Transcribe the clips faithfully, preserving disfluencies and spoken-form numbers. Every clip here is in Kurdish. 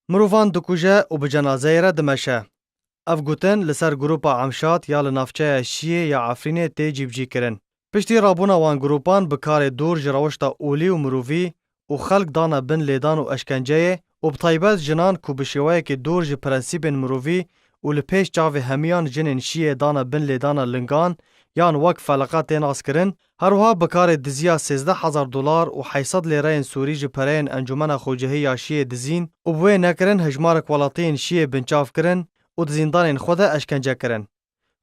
Mirovan dikuje û bi cenazeyê re dimeşe. Ev gotin li ser grûpa Emşat ya li navçeya Şiyê ya Efrînê tê cîbicîkirin. Piştî rabûna wan grûpan bi karê dûr ji rewişta olî û mirovî û xelk dane bin lêdan û eşkenceyê û bi taybet jinan ku bi şêweyekî dûr ji prensîbên mirovî û li pêş çavê hemiyan jinên Şiyê dane bin lêdana lingan yan wek feleqa tê naskirin, her wiha bi karê diziya sêzdeh hezar dolar û heyt sed lêreyên Sûrî ji pereyên Encûmena Xwecihî ya Şiyê dizîn û bi wê nekirin hejmarek welatiyên Şiyê binçav kirin û di zîndanên xwe de eşkence kirin.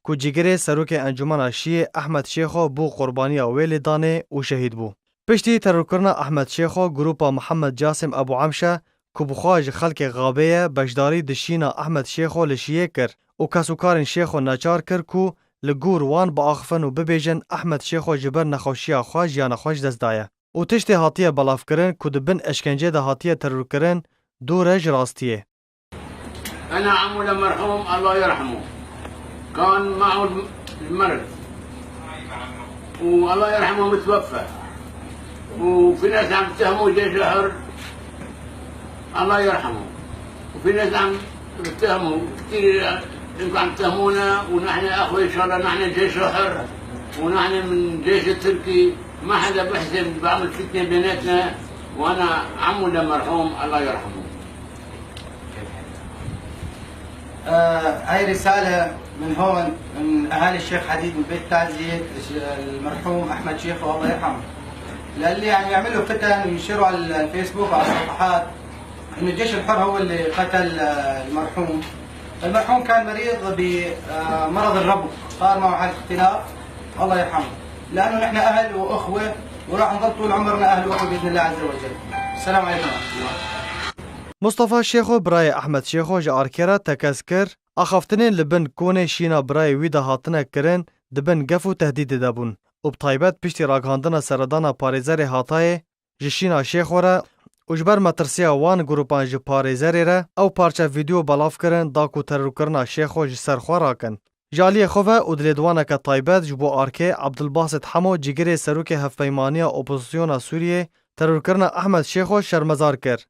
Ku cîgirê serokê Encûmena Şiyê Ehmed Şêxo bû qurbaniya wê lêdanê û şehîd bû. Piştî terorkirina Ehmed Şêxo, grûpa Mihemed Casim Ebû Emşe ku bi xwe ji xelkê Xabê ye, beşdarî di şîna Ehmed Şêxo li Şiyê kir û kesûkarên Şêxo neçar kir ku li gor wan biaxifin û bibêjin Ehmed Şêxo ji ber nexweşiya xwe jiyana xwe ji dest daye û tiştê hatiye belavkirin ku di bin eşkencê de hatiye terorkirin dûr e ji rastiyê. أنا عمو لمرحوم الله يرحمه، كان معه الم- المرض، والله يرحمه متوفى. وفي ناس عم يتهموا جيش الحر، الله يرحمه، وفي ناس عم يتهموا كثير، انتم عم تتهمونا ونحن اخوه، ان شاء الله نحن جيش الحر ونحن من جيش التركي، ما حدا بحزن بعمل فتنه بيناتنا. وانا عمو لمرحوم الله يرحمه. آه، هاي رسالة من هون، من أهالي الشيخ حديد، من بيت تعزية الش- المرحوم أحمد شيخو، الله يرحمه. للي عم يعملوا فتن وينشروا على الفيسبوك وعلى الصفحات إنه الجيش الحر هو اللي قتل، آه، المرحوم. المرحوم كان مريض بمرض الربو، صار معه حالة اختناق، الله يرحمه. لأنه نحن أهل وأخوة، وراح نضل طول عمرنا أهل وأخوة بإذن الله عز وجل. السلام عليكم ورحمة الله. Mustafa Şêxo birayê Ehmed Şêxo ji arkê re tekez kir, axaftinên li bin konê şîna birayê wî de hatine kirin di bin gef û tehdîdê de bûn û bi taybet piştî ragihandina seredana parêzerê Hatayê ji şîna Şêxo re û ji ber metirsiya wan grûpan ji parêzerê re ew parçe vîdeo belav kirin da ku terorkirina Şêxo ji ser xwe rakin. Ji aliyê xwe ve û di lêdwaneke taybet ji bo arkê Abdulbasit Hemo cîgirê serokê Hevpeymaniya Opozisyona Sûriyê terorkirina Ehmed Şêxo şermezar kir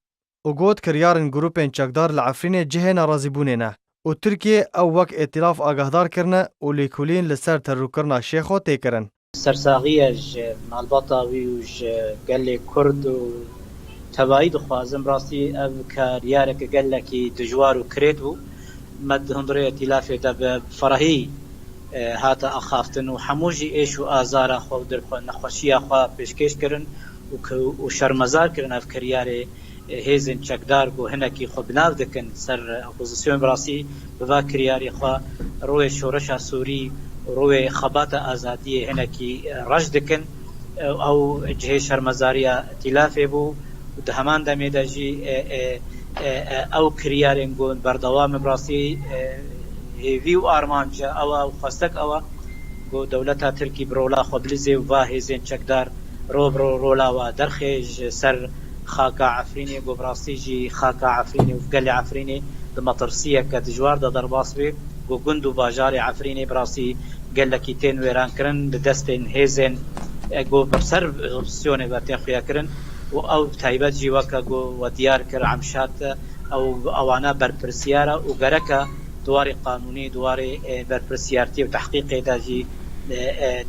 û got kiryarên grûpên çekdar li Efrînê cihê nerazîbûnê ne û Tirkiye ew wek îtîlaf agahdar kirine û lêkolîn li ser terorkirina Şêxo tê kirin. Sersaxiye ji malbata wî û ji gelê Kurd û tevayî dixwazim. Rastî ev karyareke gelekî dijwar û kirêt bû. Me di hundirê îtîlafê de bi ferahî hate axaftin û hemû jî êş û azara xwe û dilxwe nexweşiya xwe pêşkêş kirin û û şermezar kirin ev kiryarê hêzên çekdar ku hinekî xwe bi nav dikin ser opozîsyon. Bi rastî bi va kiryarê xwe rûyê şoreşa Sûrî û rûyê xebata azadiyê hinekî reş dikin. Ew cihê şermezariya tîlafê bû û di heman demê de jî ew kiryarên ku berdewam in bi rastî hêvî û armanc ew e û xwestek ew e ku dewleta Tirkî bi rola xwe bilizê û va hêzên çekdar ro bi ro rola we derxê ji ser xaka Efrînê, ku bi rastî jî xaka Efrînê û gelê Efrînê di metirsiyeke dijwar de derbas bê, ku gund û bajarê Efrînê bi rastî gelekî tên wêrankirin li destên hêzên ku bi ser opozîsyonê ve tên xuyakirin û ew bi taybet jî weke ku we diyar kir Emşat ew ewana berpirsiyar e û gereke di warê qanûnî, di warê berpirsiyartî û tehqîqê de jî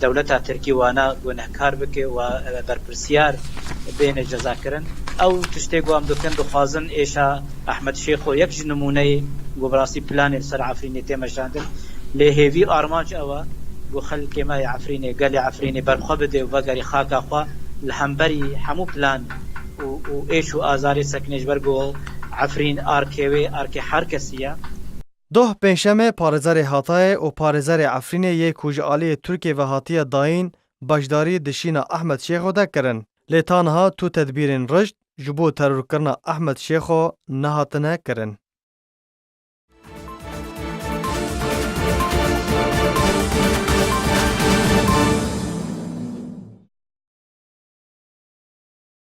dewleta Tirkî wana gunehkar bike û berpirsiyar bêne cezakirin. Ew tiştê ku em dikin, dixwazin êşa Ehmed Şêxo yek ji nimûneyê ku bi rastî planê li ser Efrînê tê meşandin. Lê hêvî armanc ew e ku xelkê me yê Efrînê, gelê Efrînê berxwe bide û vegerî xaka xwe li hemberî hemû plan û û êş û azarê sekine ji ber ku Efrîn arkê wê, arkê her kesî ye. Doh pêncşemê parêzerê Hatayê û parêzerê Efrînê yê ku ji aliyê Tirkiyê ve hatiye dayîn beşdarî di şîna Ehmed Şêxo de kirin. Lê ta niha tu tedbîrên rijd ji bo terorkirina Ehmed Şêxo nehatine kirin.